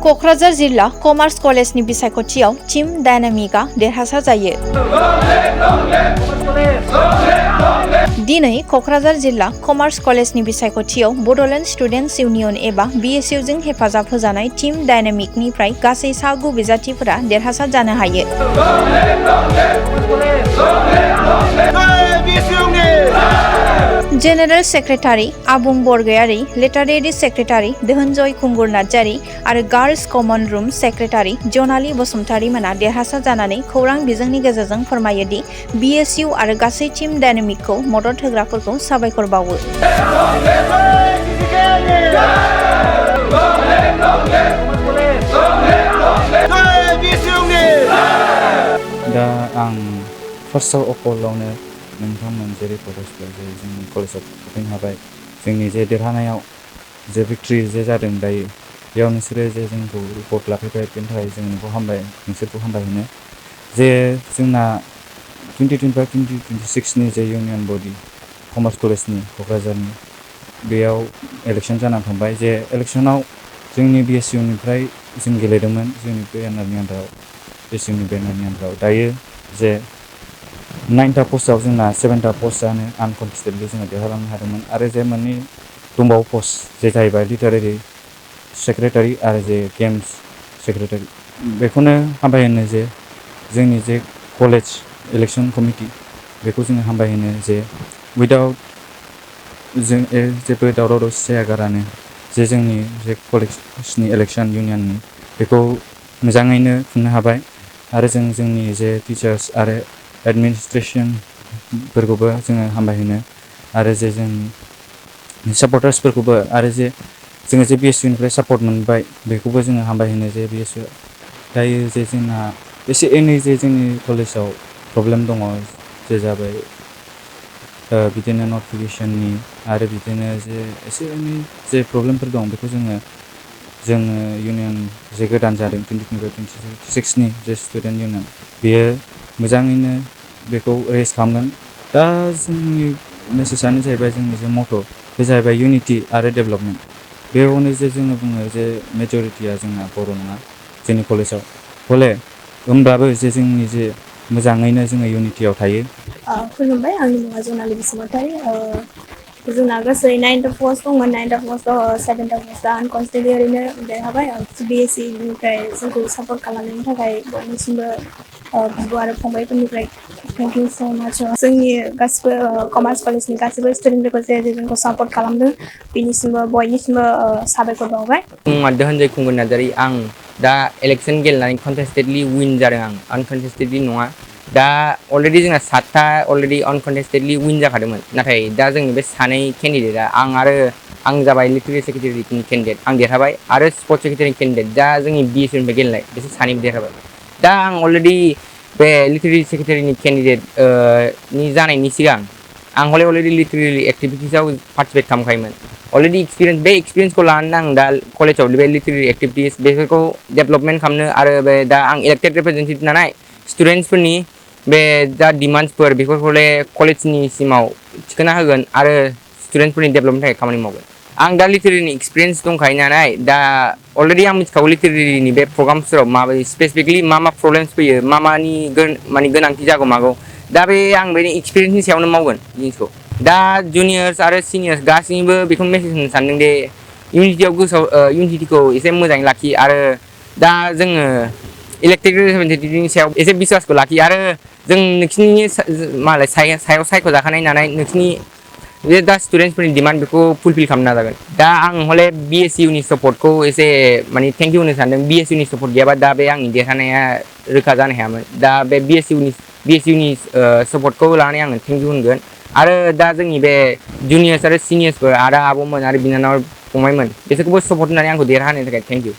क'क्राझार जिल्ला कमार्स कलेजनि बिसायख'थियाव टीम डायनामिकआ देरहासार जायो। दिनै क'क्राझार जिल्ला कमार्स कलेजनि बिसायख'थियाव बड'लेण्ड स्टुडेन्टस इउनियन एबा BSUजों हेफाजाब होजानाय टीम डायनामिकनिफ्राय गासै सा 9 बिजाथिफोरा देरहासार जानो हायो। जेनेरेल सेक्रेटारि आबुं बरगयारि, लेटारेरि सेक्रेटारि धोनजय खुंगुर नार्जारि आरो girls common room secretary Janali Basumatary मोना देरहासार जानानै खौरां बिजोंनि गेजेरजों फोरमायो दि BSU आरो गासै टीम डायनामिकखौ मदद होग्राफोरखौ साबायखर बावो। दा आं फार्स्टआव अकलावनो नोंथांमोन जे रिपर्टार्सफोर जे जोंनि कलेजाव फैनो हाबाय, जोंनि जे देरहानायाव जे भिक्ट्रि जे जादों दायो बेयाव नोंसोरो जे जोंखौ रिपर्ट लाफैबाय, बेनि थाखाय जों नोंसोरखौ हामबाय होनो। जे जोंना 2025-2026नि जे इउनियन बडि कमार्स कलेजनि क'क्राझारनि बेयाव इलेक्सन जानानै थांबाय। जे इलेक्सनाव जोंनि BSUनिफ्राय जों गेलेदोंमोन, जोंनि बेनारनि आन्दाराव BSUनि बेनारनि आन्दाराव। दायो जे 9टा पस्टआव जोंना 7टा पस्टआनो आनकन्टेस्टेडलि जोङो देरहालांनो हादोंमोन आरो जे मोननै दंबावो पस्ट जे जाहैबाय लिटारेरि सेक्रेटारि आरो जे गेम्स सेक्रेटारि। बेखौनो हामबाय होनो जे जोंनि जे कलेज इलेक्सन कमिटि बेखौ जोङो हामबाय होनो जे उइदाउट जों जेबो दावराव दावसि जायागारानो जे जोंनि जे कलेजनि इलेक्सन इउनियननि बेखौ मोजाङैनो खुंनो हाबाय आरो जों जोंनि जे टिचार्स आरो एडमिनिस्ट्रेसनफोरखौबो जोङो हामबाय होनो आरो जे जोंनि सापर्टार्सफोरखौबो आरो जे जोङो जे BSUनिफ्राय सापर्ट मोनबाय बेखौबो जोङो हामबाय होनो। जे BSU दायो जे जोंना एसे एनै जे जोंनि कलेजाव प्रब्लेम दङ जे जाबाय बिदिनो नटिफिकेसननि आरो बिदिनो जे एसे एनै जे प्रब्लेमफोर दं बेखौ जोङो इउनियन जे गोदान जादों 2025-2026नि जे स्टुडेन्ट इउनियन बेयो मोजाङैनो बेखौ रेज खालामगोन। दा जोंनि मेसेजआनो जाहैबाय जोंनि जे मट' बे जाहैबाय इउनिटि आरो डेभेलपमेन्ट। बेयावनो जे जोङो बुङो जे मेजरिटिया जोंना बर' नङा जोंनि कलेजाव हले होमब्लाबो जे जोंनि जे मोजाङैनो जोङो इउनिटियाव थायो। खुलुमबाय, आंनि मुङा जनालि बसुमतारि। जोंना गासै 9टा पस्ट दंमोन, 9टा पस्टआव 7टा पस्टआ आनकन्टेस्टेडलि ओरैनो देरहाबाय। BSUनिफ्राय जोंखौ सापर्ट खालामनायनि थाखाय बयनिसिमबो बिब' आरो फंबायफोरनिफ्राय थेंक इउ स' माच। जोंनि गासिबो कमार्स कलेजनि गासिबो स्टुडेन्टफोरखौ जे जोंखौ सापर्ट खालामदों बिनिसिमबो बयनिसिमबो साबायखर बावबाय। मुङा धोनजय खुंगुर नार्जारि। आं दा इलेक्सन गेलेनानै कन्टेस्टेडलि उइन जादों, आं आनकन्टेस्टेडलि नङा। दा अलरेडि जोंना 7टा अलरेडि आनकन्टेस्टेडलि उइन जाखादोंमोन, नाथाय दा जोंनि बे सानै केन्डिडेटआ आं जाबाय लिटारेरि सेक्रेटारिनि केन्डिडेट, आं देरहाबाय आरो स्पर्ट्स सेक्रेटारिनि केन्डिडेट दा जोंनि BSUनिफ्राय गेलेनाय बिसोर सानैबो देरहाबाय। दा आं अलरेडि बे लिटारेरि सेक्रेटारिनि केन्डिडेट नि जानायनि सिगां आं अलरेडि लिटारेरि एक्टिभिटिसआव पार्टिसिपेट खालामखायोमोन। अलरेडि बे एक्सपिरियेन्सखौ लानानै आं दा कलेजाव बे लिटारेरि एक्टिभिटिस बेफोरखौ डेभेलपमेन्ट खालामनो आरो बे दा आं इलेक्टेड रिप्रेजेन्टेटिभ नालाय स्टुडेन्टसफोरनि बे जा डिमान्ड्सफोर बेफोरखौले कलेजनि सिमाव थिखोना होगोन आरो स्टुडेन्टफोरनि डेभेलपमेन्टनि थाखाय खामानि मावगोन। आं दा लिटारेरिनि एक्सपिरियेन्स दंखायो नालाय दा अलरेडि आं मिथिखागौ लिटारेरिनि बे प्रग्रामसफोराव माबायदि स्पेसिफिकलि मा प्रब्लेम्स फैयो, मानि गोनांथि जागौ मागौ। दा आं बेनि एक्सपिरियेन्सनि सायावनो मावगोन जिनिसखौ। दा जुनियर्स आरो सिनियर्स गासैनिबो बेखौनो मेसेज होनो सानदों दि इउनिटिखौ एसे मोजाङै लाखि आरो दा जोङो इलेक्टेड रिप्रेजेन्टेटिभनि सायाव एसे बिश्वासखौ लाखि आरो जों नोंसिनि मालाय सायाव सायख'जाखानाय नालाय नोंसिनि बे दा स्टुडेन्टसफोरनि डिमान्ड बेखौ फुलफिल खालामनो नाजागोन। दा आं हले BSUनि सापर्टखौ एसे थेंक इउ होनो सानदों। BSUनि सापर्ट गैयाबा दा बे आंनि देरहानाया रोखा जानो हायामोन। दा बे BSUनि सापर्टखौ लानानै आङो थेंक इउ होनगोन आरो दा जोंनि बे जुनियर्स आरो सिनियर्सफोर आदा आब'मोन आरो बिनानाव फंबायमोन बिसोरखौबो सापर्ट होनानै आंखौ देरहाहोनो थाखाय थेंक इउ।